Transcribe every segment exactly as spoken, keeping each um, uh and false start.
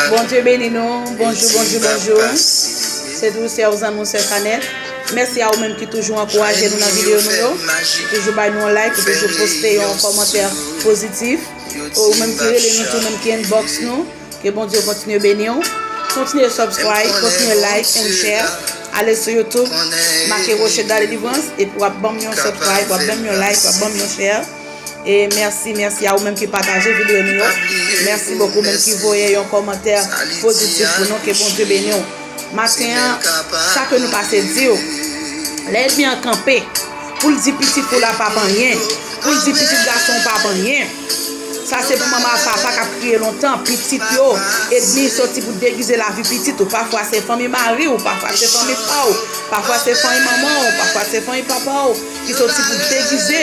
Bondye beni nou. Bonjou, bonjou, bonjou. Se toujou sè ou, zanmi ou, sè Chanèl. Mèsi a ou menm ki toujou ankouraje nou nan videyo nou yo. Toujou bay nou yon like, ou toujou poste yon kòmantè pozitif. Ou menm ki rele nou tou, menm ki inbox nou. Ke Bondye kontinye beni w. Kontinye subscribe, kontinye like and share. Ale sou YouTube, make Rocheda Delivrans, epi w ap ban m yon subscribe, w ap ban m yon like, w ap ban m yon share. E mèsi, mèsi a ou menm ki pataje videyo nou yo. Mèsi bokou menm ki voye yon kòmantè pozitif pou nou. Ke Bondye beni w. Maten an, sa ke nou pase di w, lè ènmi an kanpe pou l di pitit fi w la p ap anyen, pou l di pitit gason w p ap anyen. Sa se pou manman ak papa k ap kriye lontan, pitit yo. Ènmi soti pou degize lavi pitit ou. Pafwa se fanmi mari w, pafwa se fanmi pa w, pafwa se fanmi manman w, pafwa se fanmi papa w ki soti pou degize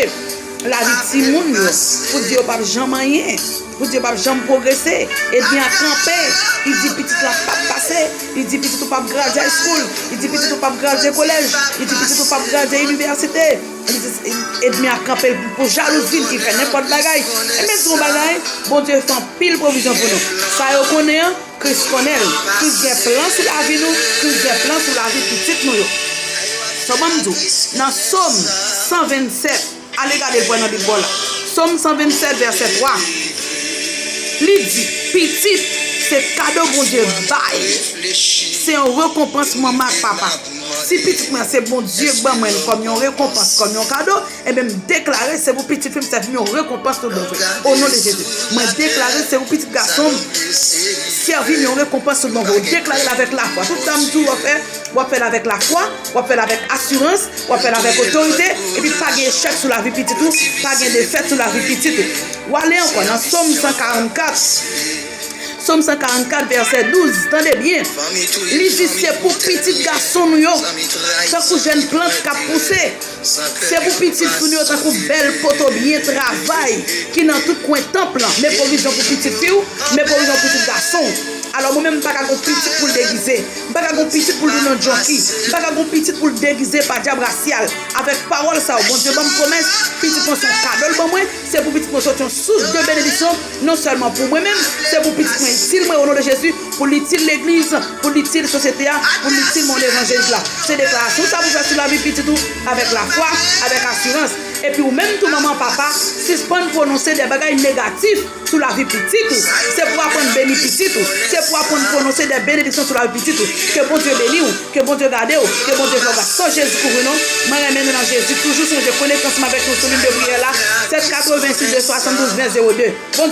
lavi timoun yo, pou di yo p ap janm anyen, pou di yo p ap janm pwogrese. Ènmi an kanpe, li di pitit la p ap pase, li di pitit ou p ap gradye high school, li di pitit ou p ap gradye kolèj, li di pitit ou p ap gradye inivèsite. Li di, ènmi an kanpe l pou jalouzi l ki fè nenpòt bagay. Ebyen, di yon bagay, Bondye fè anpil pwovizyon pou nou. Sa yo konnen an, Kris konnen l. Kris gen plan sou lavi nou, Kris gen plan sou lavi pitit nou yo. Sa ban m di w, nan Sòm san vennsèt, ale gade l pwè nan Bib ou la. Sòm san vennsèt, vèsè twa. Li di, pitit se kado Bondye bay. Se yon rekonpans manman ak papa. Si pitit mwen se Bondye k ban mwen l kòm yon rekonpans, kòm yon kado, ebyen, m deklare se pou pitit fi m sèvi m yon rekonpans tout bon vre. O non de Jezi. Mwen deklare se pou pitit gason m sèvi m yon rekonpans tout bon vre. Ou deklare l avèk lafwa. Tout sa m di w w ap fè, w ap fè l avèk lafwa, w ap fè l avèk asirans, w ap fè l avèk otorite, epi pa gen echèk sou lavi pitit ou, pa gen defèt sou lavi pitit ou. W ale ankò nan Sòm san karannkat. Sòm san karannkat, vèsè douz, tande byen. Li di, se pou pitit gason nou yo, tankou jèn plant k ap pouse. Se pou pitit fi nou yo, tankou bèl poto byen travay ki nan tout kwen tanp lan. Men pwovizyon pou pitit fi w, men pwovizyon pou pitit gason w. Alò, mwen menm, m pa ka gon pitit pou l degize. M pa ka gon pitit pou l vin yon junkie. M pa ka gon pitit pou l degize pa dyab rasyal. Avèk pawòl sa yo, Bondye ban m pwomès, pitit mwen se yon kado l ban mwen, se pou pitit mwen soti yon sous de benediksyon, non sèlman pou mwen menm, se pou pitit mwen itil mwen, o non de Jezi, pou l itil legliz, pou l itil sosyete a, pou l itil mond evanjelik la. Se deklarasyon sa pou fè sou lavi pitit ou, avèk lafwa, avèk asirans. Epi ou menm tou, manman, papa, sispann pwononse de bagay negatif sou lavi pitit ou. Se pou aprann beni pitit ou. Se pou aprann pwononse de benediksyon sou lavi pitit ou. Ke Bondye beni w. Ke Bondye gade w. Ke Bondye fè w gras. San Jezi kouvri nou. Mwen renmen nou nan Jezi. Toujou sonje konekte ansanm avèk nou sou liy de priyè la, sèt katrevensis de swasanndouz ven zewo de. Bondye